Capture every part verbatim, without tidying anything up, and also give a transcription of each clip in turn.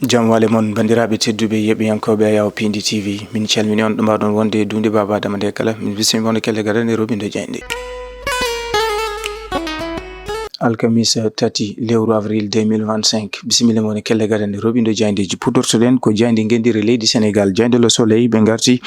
Jam wale mon, banndiraaɓe tedduɓe, yeɓiyankooɓe Ayaw Pindi T V. Min calmini on, ɗo mbaɗon wonde e duunde Baaba Adama nde kala. Min bismima on e kelle gadane robindo jaaynde. Alkamisa tati lewru avril deux mille vingt-cinq. Bisimilla mon e kelle gadane robindo jaayndiji. Puɗɗortoɗen ko jaaynde ngenndire leydi Senegal, jaaynde Le Soleil. Ɓe ngarti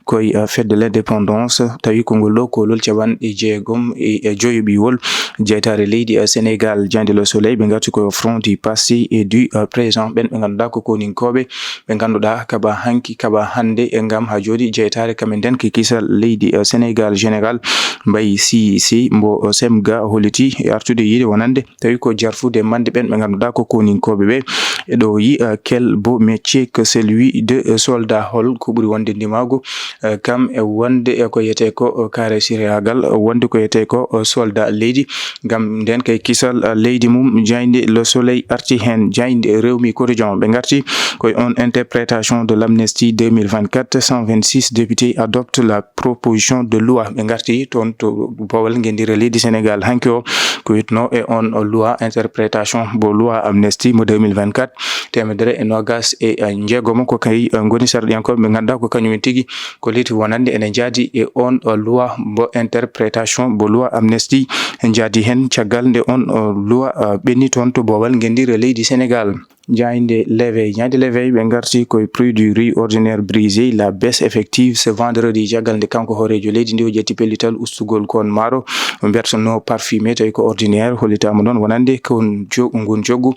koye, euh, fête de l'indépendance, tawi ko ngol ɗo kolol capanɗe jeegom e, e joyo ɓiwol jeytaare leydi, euh, Senegal. Jaaynde Le Soleil, ɓe ngarti koye front du passé et du, euh, présent. Ɓen ɓe ngannduɗaa ko koninkooɓe, ɓe ngannduɗaa kaɓa hanki, kaɓa hannde, e ngam haa jooni jeytaare kamen nden ki kisal leydi, eh, Senegal. Général Mbaye Cissé mbo, eh, Semga holliti e artude yiide wonande tawi ko jarfude mande ɓen ɓe ngannduɗaa ko koninkooɓe ɓe. E ɗo yi, eh, quel beau métier que celui de, eh, soldat. Hol ko ɓuri wonde ndimaagu, eh, kam e wonde, eh, ko yetee ko, eh, kare siriyaagal, eh, wonde ko yetee ko, eh, soldat leydi. Ngam nden kay kisal, eh, leydi mum, jaaynde Le Soleil arti heen. Jaaynde Rewmi Quotidien, ɓe ngarti koye on interprétation de l'amnistie deux mille vingt-quatre, cent vingt-six députés adoptent la proposition de loi. Ɓe ngarti toon to boowal ngenndire leydi Senegal hanki o, ko witno e on loi interprétation mbo loi amnistie mo deux mille vingt-quatre, teemedere e noogas e, eh, njeegomo. Ko kay, eh, ngoni sarɗiyankooɓe ɓe ngannduɗaa ko kañumen tigi kolliti wonande ene njaadi e on, eh, loi mbo interprétation mbo loi amnistie. En njaadi heen caggal nde on, eh, loi, eh, ɓenni toon to boowal ngenndire leydi Senegal. Jaaynde L'Éveil, jaaynde L'Éveil, ɓe ngarti koye prix du riz ordinaire brisé, la baisse effective ce vendredi. Caggal nde kanko hooreejo leydi ndi o ƴetti pellital ustugol kon maaro, o mbiyata no parfumé, tawi ko ordinaire, hollitaama noon wonande kon jo-, ngun joggu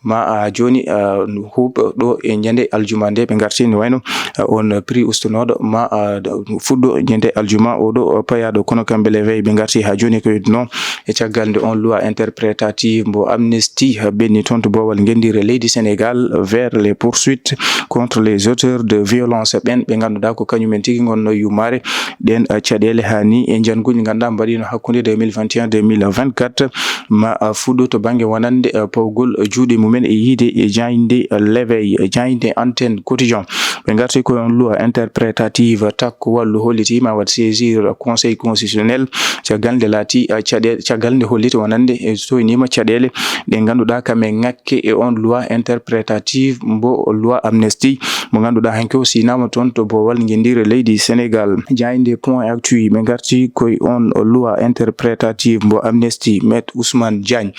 ma, a, jooni, a, huuɓ ɗo e ñande aljuma nde ɓe ngarti, no wayno, a, on prix ustunooɗo ma, a, fuɗɗo ñande aljuma oɗo payaaɗo. Kono kamɓe L'Éveil ɓe ngarti haa jooni ko witno e caggal nde on loi interprétative mbo amnistie ɓenni toon to boowal ngenndire leydi Senegal vers les poursuites contre les auteurs de violence, ɓen ɓe ngannduɗaa ko kañumen tigi ngonno yummaare ɗen, a, caɗeele haa ni e njannguuji ngannduɗaa mbaɗiino hakkunde deux mille vingt et un, deux mille vingt-quatre, ma, a, fuɗɗo to bannge wonande, a, pawgol juuɗe mumen e yiide e jaaynde L'Éveil, jaaynde Antenne Quotidien. Ɓe ngarti ko on loi interprétative takko wallu holliti ma waɗ saisir Conseil constitutionnel caggal nde laati, a, caɗe-, caggal nde holliti wonande e soynima caɗeele ɗe ngannduɗaa kam e ŋakke e on loi interprétative mbo loi amnistie mo ngannduɗaa hanki o sinama toon to boowal ngenndire leydi Senegal. Jaaynde Point Actu, ɓe ngarti koye on loi interprétative mbo amnistie. Maître Ousmane Diagne,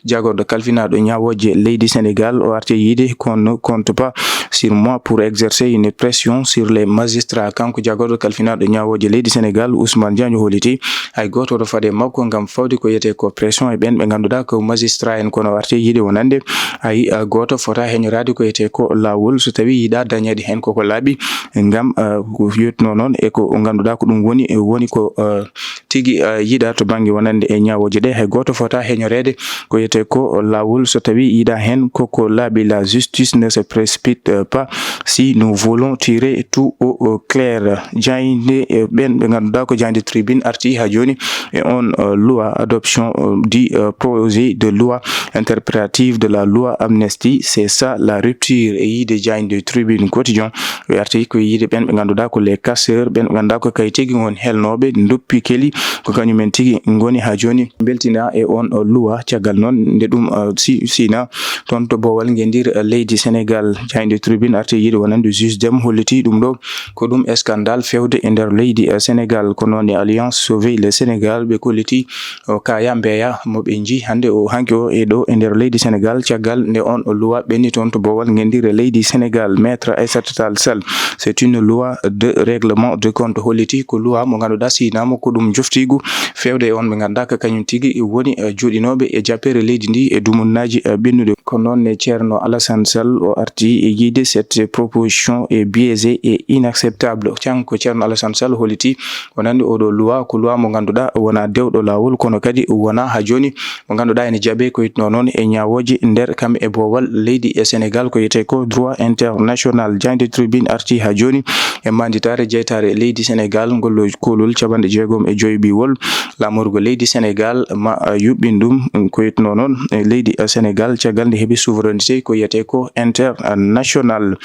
jagorɗo kalfinaaɗo ñaawooje leydi Senegal, o arti yiide qu'on ne compte pas sur moi pour exercer une pression sur les magistrats. Kanko jagorɗo kalfinaaɗo ñaawooje leydi Senegal, Ousmane Diagne, o holliti hay gooto oto faade makko ngam fawde ko yetee ko pression e ɓen ɓe ngannduɗaa ko magistrat en, kono o arti yiide wonande hay, a, gooto fota heñoraade ko yetee ko laawol so tawi yiɗaa dañeede heen koko laaɓi ngam, a, ko yetno noon e ko ngannduɗaa ko ɗum woni, woni ko, a, tigi, a, yiɗaa to bannge wonande e ñaawooje ɗe. Hay gooto fota heñoreede ko yetee ko laawol so tawi yiɗaa heen koko laaɓi. La justice ne se précipite, euh, pas si nous voulons tirer tout au, au clair. Jaaynde, eh, ɓen ɓe ngannduɗaa ko jaaynde Tribune arti haa jooni e on, euh, loi adoption, euh, du, euh, projet de loi interprétative de la loi amnistie. C'est ça la rupture. E yiide jaaynde Tribune Quotidien, ɓe arti ko yiide ɓen ɓe ngannduɗaa ko les casseurs, ɓen ɓe ngannduɗaa ko kay tigi ngon helnooɓe, ndoppi keli, ko kañumen tigi ngoni haa jooni. Mbeltina e on, o, loi. Caggal noon nde ɗum, o, si-, sina toon to boowal ngendir, o, leydi Senegal. Jaaynde Tribune arti yiide wonande juge Dem holliti ɗum ɗo ko ɗum scandale fewde e nder leydi, o, Senegal. Ko noon e Alliance Sauver le Sénégal ɓe kolliti o, kaya mbeya mo ɓe njii hannde o, hanki o, e ɗo e nder leydi Senegal, caggal nde on o luwa ɓenni toon to boowal ngenndire leydi Senegal. Maître Aïssata Tall Sall, c'est une loi de règlement de compte, holliti ko luwa mo ngannduɗaa sinama ko ɗum joftiigu fewde e on ɓe ngannduɗaa ko kañum tigi woni, eh, joɗinooɓe e jappeere leydi ndi e dumunnaaji, eh, ɓennuɗe. Ko noon ne Ceerno Alassane Sall o arti e yiide cette proposition est biaisée et inacceptable. Kanko Ceerno Alassane Sall holliti wonande oɗo luwa ko luwa mo ngannduɗaa wonaa dewɗo laawol, kono kadi wonaa haa jooni mo ngannduɗaa ene jaɓee ko yitno noon e ñaawooje nder kam e boowal leydi e Senegal, ko yetee ko droit international. Jaaynde Tribune arti haa jooni e manditaare jeytaare leydi Senegal ngol kolol capanɗe jeegom e joy ɓiwol laamorgo leydi Senegal ma, a, yuɓɓin ɗum ko yitno noon e leydi, a, Senegal caggal nde heɓi souveraineté ko yetee ko international. National.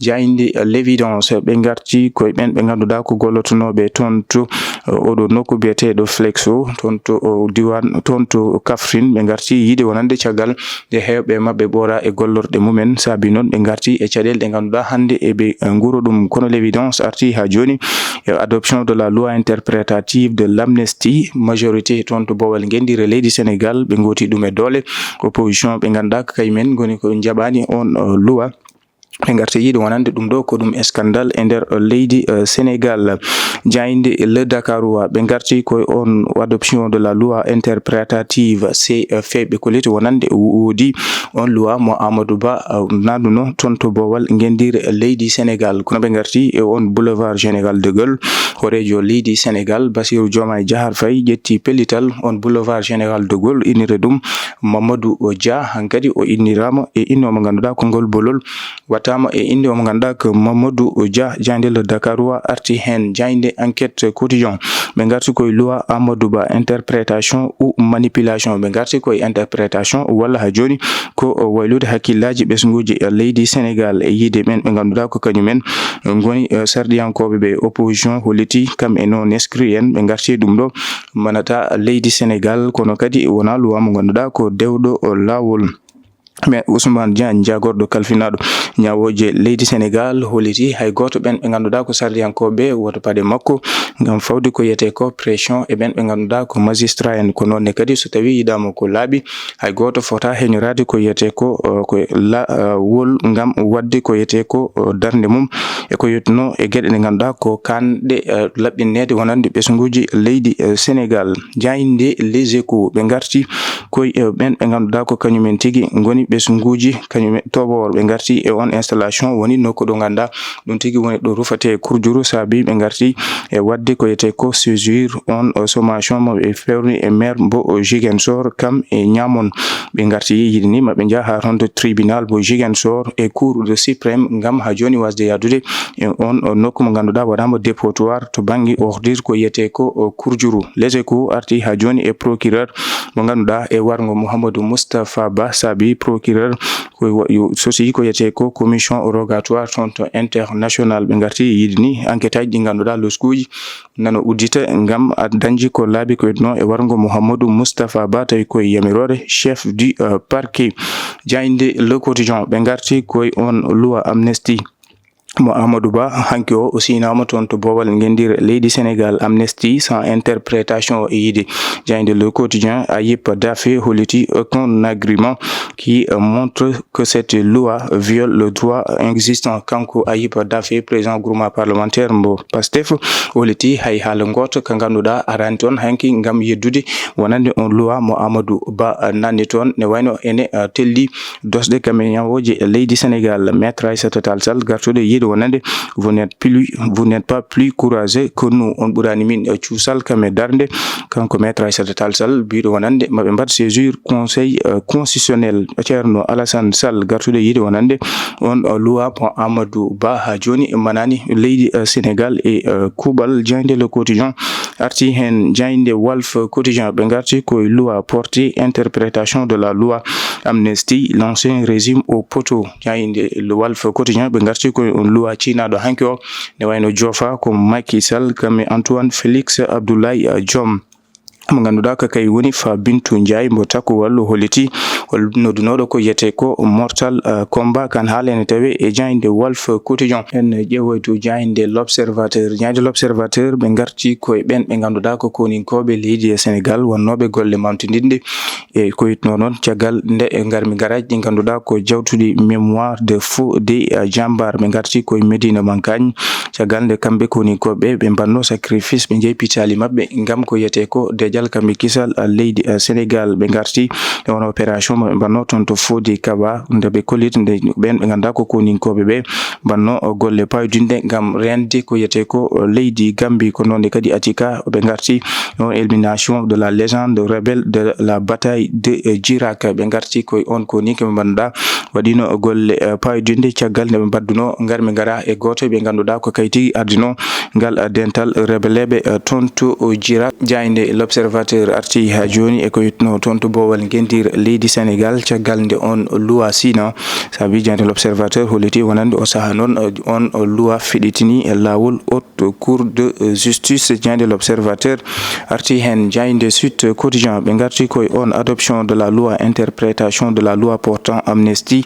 Jaaynde L'Évidence, ɓe ngarti koye ɓen ɓe ngannduɗaa ko gollotonooɓe toon to, eh, oɗo nokku biyeteeɗo Flexo, toon to, o, diwan, toon to Kaffrine. Ɓe ngarti yiide wonande caggal nde heewɓe maɓɓe ɓoora e gollorɗe mumen. Saabi noon ɓe ngarti e caɗeele ɗe ngannduɗaa hannde eɓe, eh, nguura ɗum. Kono L'Évidence arti haa jooni e adoption de la loi interprétative de l'amnistie. Majorité toon to boowal ngenndire leydi Sénégal, ɓe ngooti ɗum e doole. Opposition ɓe ngannduɗaa ko kañumen ngoni ko njaɓaani on, eh, loi. Ɓe ngarti yiide wonande ɗum ɗo ko ɗum scandale e nder leydi, eh, Sénégal. Jaaynde Le Dakarois, ɓe ngarti koye on adoption de la loi interprétative, C F, ɓe kolliti wonande woodi on loi mo Amadou Ba, eh, naɗuno toon to boowal ngenndire leydi Sénégal. Kono ɓe ngarti e on boulevard Général de Gaulle, hooreejo leydi Sénégal, Bassirou Diomaye Diakhar Faye, ƴetti pellital on boulevard Général de Gaulle, innire ɗum Mamadou Dia. Hankadi o inniraama e innde mo ngannduɗaa ko ngol bolol wattaama e innde mo ngannduɗaa ko Mamadou Dia. Jaaynde Le Dakarois arti heen. Jaaynde Enquête Quotidien, ɓe ngarti koye loi Amadou Ba, interprétation ou manipulation. Ɓe ngarti koye interprétation walla haa jooni ko waylude hakkillaaji ɓesnguuji leydi Sénégal e yiide ɓen ɓe ngannduɗaa ko kañumen ngoni, eh, sarɗiyankooɓe ɓe. Opposition holliti kam e non inscrit en, ɓe ngarti ɗum ɗo manata leydi Sénégal, kono kadi wonaa loi mo ngannduɗaa ko dewɗo laawol. Mais Ousmane Diagne, jaagorɗo kalfinaaɗo ñaawooje leydi Sénégal, holliti hay gooto ɓen ɓe ngannduɗaa ko sarɗiyankooɓe woto paɗe makko ngam fawde ko wiyetee ko pression e ɓen ɓe ngannduɗaa ko magistrat en. Ko noon ne kadi so tawii yiɗaama ko laaɓi, hay gooto fota heñoraade ko wiyetee ko, eh, ko laawol ngam waɗde ko wiyetee ko, eh, darnde mum e ko yettuno e geɗe ɗe ngannduɗaa ko kanɗe, eh, laɓɓinneede wonande ɓesnguuji leydi, eh, Sénégal. Jaaynde Les Échos, ɓe ngarti koye, eh, ɓen ɓe ngannduɗaa ko kañumen tigi ngoni ɓesnguuji, kañumen toɓoor. Ɓe ngarti e on installation woni nokku ɗo ngannduɗaa ɗum tigi woni ɗo rufatee kurjuru, saabi ɓe ngarti e waɗde ko wiyetee ko saisir on, eh, sommation mo ɓe feewni e maire mbo, eh, Ziguinchor, kam e ñaamon. Ɓe ngarti yiide ni maɓe njaha haa toon to tribunal mbo Ziguinchor e Cour de suprême ngam haa jooni wasde yahdude e on, on nokku mo ngannduɗaa waɗaama dépotoir to bannge ordure ko wiyetee ko, o, kurjuru. Les Échos arti haa jooni e procureur mo ngannduɗaa e warngo Mouhamadou Moustapha Ba, saabi procureur ko wa-, yo, sosi ko wiyetee ko commission rogatoire toon to international. Ɓe ngarti yiide ni enquête aji ɗi ngannduɗaa loskuuji nano uddita ngam a-, dañde ko laaɓi ko wiyetnoo e warngo Mouhamadou Moustapha Ba, tawi koye yamiroore chef du, euh, parquet. Jaaynde Le Quotidien, ɓe ngarti koye on loi amnistie mo Amadou Ba, hanki o, o siynaama toon to boowal ngenndire leydi Sénégal, amnistie sans interprétation e yiide. Jaaynde Le Quotidien, Ayib Daffé holliti aucun argument qui, euh, montre que cette loi viole le droit existant. Kanko Ayib Daffé, président groupement parlementaire mbo Pastef, holliti hay haala gooto ka ngannduɗaa araani toon hanki ngam yeddude wonande on loi mo Amadou Ba, uh, nanni toon, ne wayno ene, uh, telli dosɗe kam e ñaawooje leydi Sénégal. Maître Aïssata Tall Sall gartude yiide wonande vous n'êtes plus, vous n'êtes pas plus courageux que nous. On ɓuraani min, uh, cuusal kam e darnde. Kanko Maître Aïssata Tall Sall biyɗo wonande maɓe mbaɗ saisir conseil, euh, constitutionnel. Ceerno Alassane Sall gartude yiide wonande on, euh, loi mo Amadou Ba haa jooni manaani leydi, euh, Sénégal e, euh, kuuɓal. Jaaynde Le Quotidien arti heen. Jaaynde Walf Quotidien, ɓe ngarti koye loi portée interprétation de la loi amnistie, l'ancien régime au poteau. Jaaynde Le Walf Quotidien, ɓe ngarti koye on loi ciynaaɗo hanki o, ne wayno joofa ko Macky Sall kam e Antoine Félix Abdoulaye, euh, Diome. Mo ngannduɗaa ko kay woni Fa Bintou Ndiaye mbo Takkuwal, o holliti o noddunooɗo ko wiyetee ko Mortal, uh, Kombat. Kan haala ene tawee e jaaynde Walf Quotidien. En ƴeewoytu jaaynde L'Observateur. Jaaynde L'Observateur, ɓe ngarti koye ɓen ɓe ngannduɗaa ko koninkooɓe leydi e Sénégal wonnooɓe golle mawntinɗinɗe e ko wiyetnoo noon caggal nde e ngarmi garaaji ɗi ngannduɗaa ko jawtuɗi mémoire de feu des, uh, jambar. Ɓe ngarti koye Médina Mankagne. Caggal nde kamɓe koninkooɓe ɓe mbaɗnoo sacrifice, ɓe njehi pitaali maɓɓe ngam ko wiyetee ko deƴal kam e kisal, a, leydi, a, Sénégal. Ɓe ngarti e on opération mo ɓe mbaɗnoo toon to Fodé Kaba, nde ɓe kolliti nde ɓeen ɓe ngannduɗaa ko koninkooɓe ɓe mbaɗnoo, o, golle payodinɗe ngam reende ko wiyetee ko, o, leydi Gambie. Ko noon ne kadi Atika ɓe ngarti e on élimination de la légende rebelle de la bataille de, eh, Djirak. Ɓe ngarti koye on koninke mo ngannduɗaa waɗiino golle, eh, payodinɗe caggal nde ɓe mbaɗduno ngarmi ngara e gooto ɓe ngannduɗaa ko kayti ardino ngal, eh, dental rebeleeɓe, eh, toon to, o, Djirak. Jaaynde L'Observateur Observateur arti haa jooni e ko yettuno toon to boowal ngenndiire leydi Senegaal, caggal nde oon luwa siina. Sabi jaŋde L'Observateur holliti wonande o sahaa noon, oon luwa feɗitini laawol Haute Cour de Justice. Jaŋde L'Observateur arti heen. Jaŋde Sud Quotidien, ɓe ngarti koye oon adoption de la loi, interprétation de la loi portant amnistie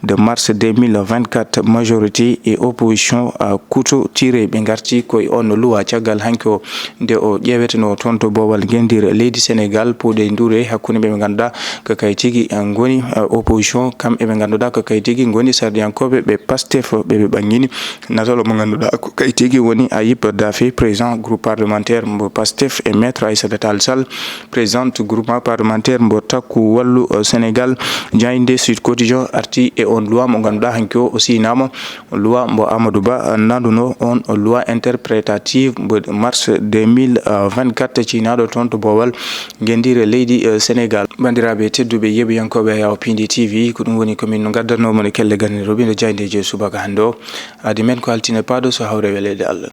de mars deux mille vingt-quatre, majorité et opposition à couteau tiré. Ɓe ngarti koye oon luwa caggal hanki o, nde o ƴeewetenoo toon to boowal ngenndiire leydi Senegaal, puɗe ndure hakkunde ɓe ɓe ngannduɗaa ko kay tigi, eh, ngoni, eh, opposition, kam e ɓe ngannduɗaa ko kay tigi ngoni sarɗiyankooɓe ɓe Pastef, ɓe ɓe ɓangini natolo mo ngannduɗaa ko kay tigi woni Ayib Daffé, président groupe parlementaire mbo Pastef, e Maître Aïssata Tall Sall, présidente groupement parlementaire mbo Takku Wallu, eh, Sénégal. Jaŋde Sud Quotidien arti e oon luwa mo ngannduɗaa hanki o, o siinaama luwa mbo Amadou Ba nanduno, oon luwa interprétative mbo mars deux mille vingt-quatre, ciinaaɗo toon to boowal ngenndiire leydi, eh, Senegaal. Banndiraaɓe tedduɓe, yeeɓiyankooɓe Yaw Pindi T V, ko ɗum woni ko min ngaddanoo mon e kelle ganni roɓindo jaŋdeeji e subaka hannde o. Aadi men ko altine paaɗo, so hawre weleede Allah.